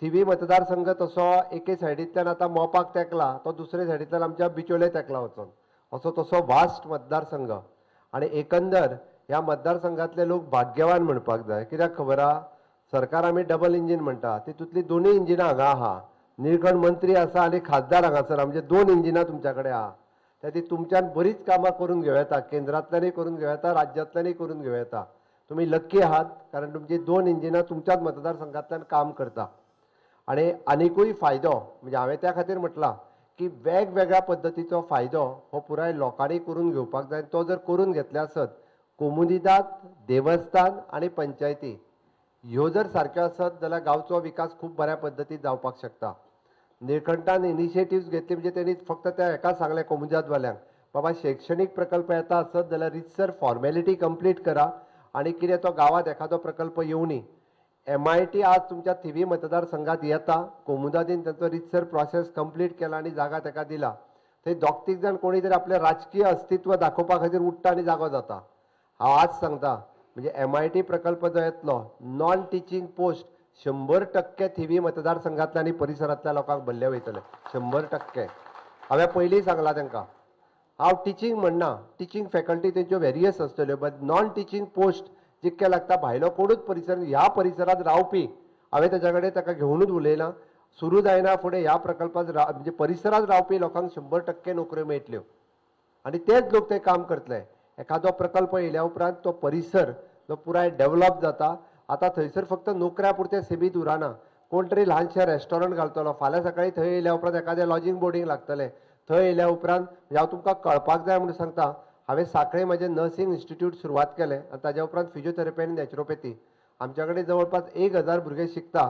थिवी मतदारसंघ तसो एके सायडींतल्यान आतां मोपाक तेंकला, तो दुसरे सायडींतल्यान आमच्या बिचोले तेंकला वचोन, असो तसो वास्ट मतदारसंघ. आनी एकंदर ह्या मतदारसंघातले लोक भाग्यवान म्हणपाक जाय. कित्याक खबर आहा? सरकार आमी डबल इंजीन म्हणटा, तितूंतली दोनूय इंजिनां हांगा आहा. निळकंठ मंत्री आसा आनी खासदार हांगासर, म्हणजे दोन इंजिनां तुमच्या कडेन आहा. त्या खातीर तुमच्यान बरीच कामां करून घेवं येता, केंद्रांतल्यानूय करून घेवं येता, राज्यांतल्यानूय करून घेवं येता. तुमी लक्की आहात, कारण तुमची दोन इंजिनां तुमच्याच मतदारसंघांतल्यान काम करता. आनी आनिकूय फायदो म्हणजे हांवें त्या खातीर म्हटलां की वेगवेगळ्या पद्दतीचो फायदो हो पुराय लोकांनी करून घेवपाक जाय. तो जर करून घेतले आसत, कोमुनिदाद, देवस्थान आनी पंचायती ह्यो जर सारक्यो आसत जाल्यार गांवचो विकास खूब बऱ्या पद्दतीन जावपाक शकता. निळकंठान इनिशिएटिव्स घेतली, म्हणजे तेणी फक्त त्या हेका सांगलें कोमुनिदादवाल्यांक, बाबा शैक्षणीक प्रकल्प येता आसत जाल्यार रितसर फॉर्मेलिटी कंप्लीट करा आनी कितें तो गांवांत एखादो प्रकल्प येवनी. एमआयटी आज तुमच्या थिवी मतदारसंघात येता, कोमुदादीन तांचो रितसर प्रोसेस कंप्लीट केला आनी जागा ताका दिला. थंय दोग तीग जाण कोणी तरी आपलें राजकीय अस्तित्व दाखोवपा खातीर उठ्ठा आनी जागो जाता. हांव आज सांगता, म्हणजे एमआयटी प्रकल्प जो येतलो, नॉन टिचींग पोस्ट 100% थिवी मतदारसंघातल्या आनी परिसरांतल्या लोकांक भरले वयतले, 100%. हांवें पयलीं सांगलां तांकां, हांव टिचींग म्हणना, टिचींग फॅकल्टी तेंच्यो वेरियस आसतल्यो, बट नॉन टिचींग पोस्ट जितके लागता, भायलो कोणूच परिसर ह्या परिसरांत रावपी, हांवें तेज्या कडेन ताका घेवनूच उलयलां, सुरू जायना फुडें ह्या प्रकल्पात म्हणजे परिसरांत रावपी लोकांक 100% नोकऱ्यो मेळटल्यो आनी तेच लोक ते काम करतले. एखादो प्रकल्प येयल्या उपरांत तो परिसर जो पुराय डेवलप जाता. आतां थंयसर फक्त नोकऱ्या पुरतें सिमीत उरना. कोण तरी ल्हानशें रेस्टॉरंट घालतलो फाल्यां सकाळीं. थंय येयल्या उपरांत एखादें लॉजींग बोर्डींग लागतलें. थंय येयल्या उपरांत, म्हणजे हांव तुमकां कळपाक जाय म्हणून सांगता, हांवें सांखळे म्हजें नर्सिंग इन्स्टिट्यूट सुरवात केलें आनी ताज्या उपरांत फिजियोथेरपी आनी नॅचरोपॅथी. आमच्या कडेन जवळपास 1000 भुरगे शिकता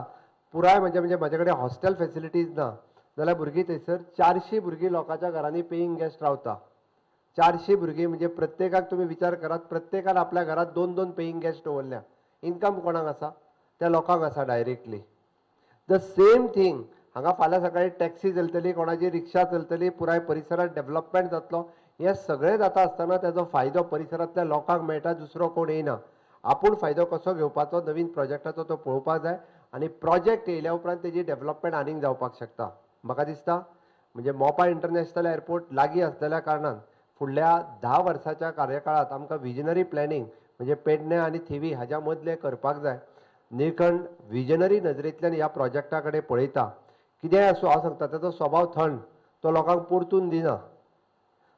पुराय. म्हणजे म्हजे कडेन हॉस्टेल फेसिलिटीज ना जाल्यार भुरगीं थंयसर 400 भुरगीं लोकांच्या घरांनी पेईंग गेस्ट रावता. 400 भुरगीं म्हणजे प्रत्येकाक तुमी विचार करात, प्रत्येकान आपल्या घरात दोन दोन पेईंग गेस्ट दवरल्या. इन्कम कोणाक आसा? त्या लोकांक आसा डायरेक्टली. The same thing हांगा फाल्यां सकाळी टॅक्सी चलतली, कोणाची रिक्षा चलतली, पुराय परिसरात डेव्हलपमेंट जातलो. हें सगळें जाता आसतना तेजो फायदो परिसरांतल्या लोकांक मेळटा, दुसरो कोण येयना. आपूण फायदो कसो घेवपाचो नवीन प्रोजेक्टाचो तो पळोवपाक जाय आनी प्रोजेक्ट येयल्या उपरांत तेजी डेव्हलपमेंट आनीक जावपाक शकता. म्हाका दिसता, म्हणजे मोपा इंटरनॅशनल एअरपोर्ट लागीं आसलेल्या कारणान फुडल्या 10 वर्साच्या कार्यकाळात आमकां विजनरी प्लॅनिंग म्हणजे पेडणे आनी थिवी हाज्या मदलें करपाक जाय. निळकंठ विजनरी नजरेंतल्यान ह्या प्रोजेक्टा कडेन पळयता. कितेंय आसूं, हांव सांगता, तेजो स्वभाव थंड, तो लोकांक परतून दिना.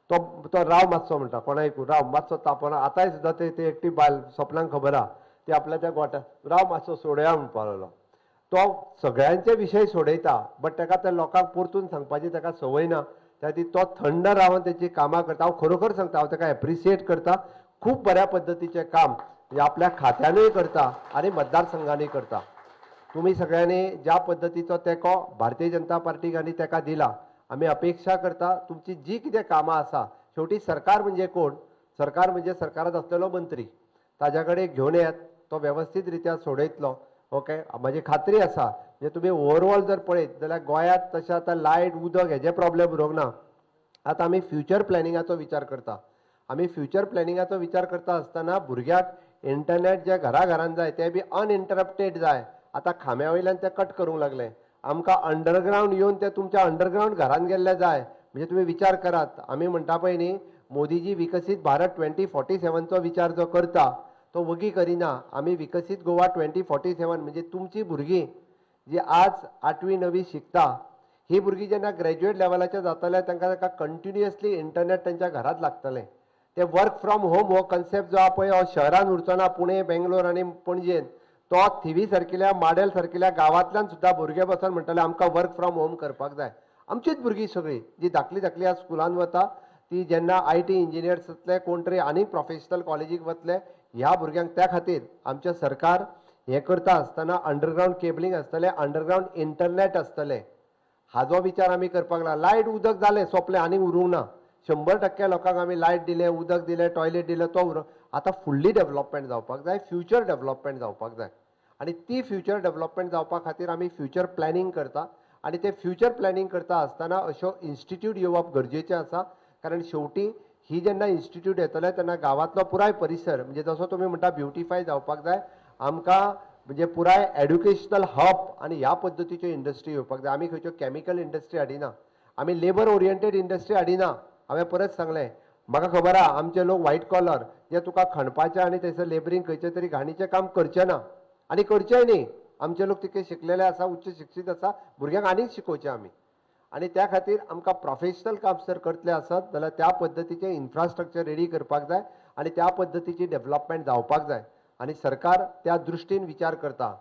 तो तो राव मातसो म्हणटा कोणाक, राव मातसो तापना. आतांय सुद्दां ते ती एकटी बायल सपनाक खबर आहा, ती आपल्या त्या गोट्यार राव मातसो सोडया म्हणपाक लागलो. तो सगळ्यांचे विशय सोडयता, बट ताका त्या लोकांक परतून सांगपाची ताका संवय ना. त्या खातीर तो थंड रावन तेची कामां करता. हांव खरोखर सांगता, हांव ताका एप्रिसिएट करता. खूब बऱ्या पद्दतीचें काम म्हणजे आपल्या खात्यानूय करता आनी मतदारसंघानूय करता. तुमी सगळ्यांनी ज्या पद्दतीचो तेंको भारतीय जनता पार्टीक आनी ताका दिला, आमी अपेक्षा करता तुमची जी कितें कामां आसा, शेवटी सरकार म्हणजे कोण? सरकार म्हणजे सरकारांत आसलेलो मंत्री. ताज्या कडेन घेवन येयात, तो वेवस्थीत रित्या सोडयतलो. ओके, म्हजी खात्री आसा, म्हणजे तुमी ओवरऑल जर पळयत जाल्यार गोंयांत तशें आतां लायट, उदक हेजे प्रॉब्लेम उरूंक ना. आतां आमी फ्युचर प्लॅनिंगाचो विचार करता. आमी फ्युचर प्लॅनिंगाचो विचार करता आसतना भुरग्याक इंटरनेट जे घरा घरान जाय, तें बी अनइंटरप्टेड जाय. आतां खांब्या वयल्यान ते कट करूंक लागले. आमकां अंडरग्रावंड येवन ते तुमच्या अंडरग्रावंड घरान गेल्ले जाय. म्हणजे तुमी विचार करात, आमी म्हणटा पळय न्ही, मोदीजी विकसीत भारत 2047चो विचार जो करता तो वगी करिना. आमी विकसीत गोवा 2047 म्हणजे तुमची भुरगीं जी आज आठवी णवी शिकता, ही भुरगीं जेन्ना ग्रॅज्युएट लेवलाचेर जातले, तांकां ताका कंटिन्युअसली इंटरनेट तेंच्या घरात लागतलें. ते वर्क फ्रॉम होम हो कन्सेप्ट जो आहा पळय, हो शहरान उरचो ना, पुणे, बेंगलोर आनी पणजेन. तो थिवी सारकिल्या, माडेल सारकिल्या गांवांतल्यान सुद्दां भुरगे बसून म्हणटले, आमकां वर्क फ्रॉम होम करपाक जाय. आमचीच भुरगीं सगळीं जी धाकली धाकली आज स्कुलान वता, ती जेन्ना IT engineers जातले, कोण तरी आनीक प्रोफेशनल कॉलेजीक वतले ह्या भुरग्यांक. त्या खातीर आमचें सरकार हें करता आसतना अंडरग्रावंड केबलिंग आसतलें, अंडरग्रावंड इंटरनेट आसतलें, हाजो विचार आमी करपाक लागला. लायट उदक जालें, सोंपलें, आनीक उरूंक ना. 100% लोकांक आमी लायट दिलें, उदक दिलें, टॉयलेट दिलें, तो उरो. आतां फुडली डेव्हलपमेंट जावपाक जाय, फ्युचर डेव्हलपमेंट जावपाक जाय आनी ती फ्युचर डेव्हलपमेंट जावपा खातीर आमी फ्युचर प्लॅनिंग करता. आनी ते फ्युचर प्लॅनिंग करता आसतना अश्यो इन्स्टिट्यूट येवप गरजेचें आसा, कारण शेवटी ही जेन्ना इन्स्टिट्यूट येतले तेन्ना गांवांतलो पुराय परिसर, म्हणजे जसो तुमी म्हणटा, ब्युटिफाय जावपाक जाय. आमकां म्हणजे पुराय एड्युकेशनल हब आनी ह्या पद्दतीच्यो इंडस्ट्री येवपाक जाय. आमी खंयच्यो कॅमिकल इंडस्ट्री हाडिना, आमी लेबर ओरिएंटेड इंडस्ट्री हाडिना. हांवें परत सांगलें, म्हाका खबर आहा आमचे लोक व्हायट कॉलर जे तुका खणपाचें आनी थंयसर लेबरींग खंयचें तरी घाणीचें काम करचें ना आनी करचेंय न्ही. आमचे लोक तितके शिकलेले आसा, उच्च शिक्षीत आसा, भुरग्यांक आनीक शिकोवचें आमी. आनी त्या खातीर आमकां प्रोफेशनल काम जर करतले आसत जाल्यार त्या पद्दतीचें इन्फ्रास्ट्रक्चर रेडी करपाक जाय आनी त्या पद्दतीची डेव्हलपमेंट जावपाक जाय आनी सरकार त्या दृश्टीन विचार करता.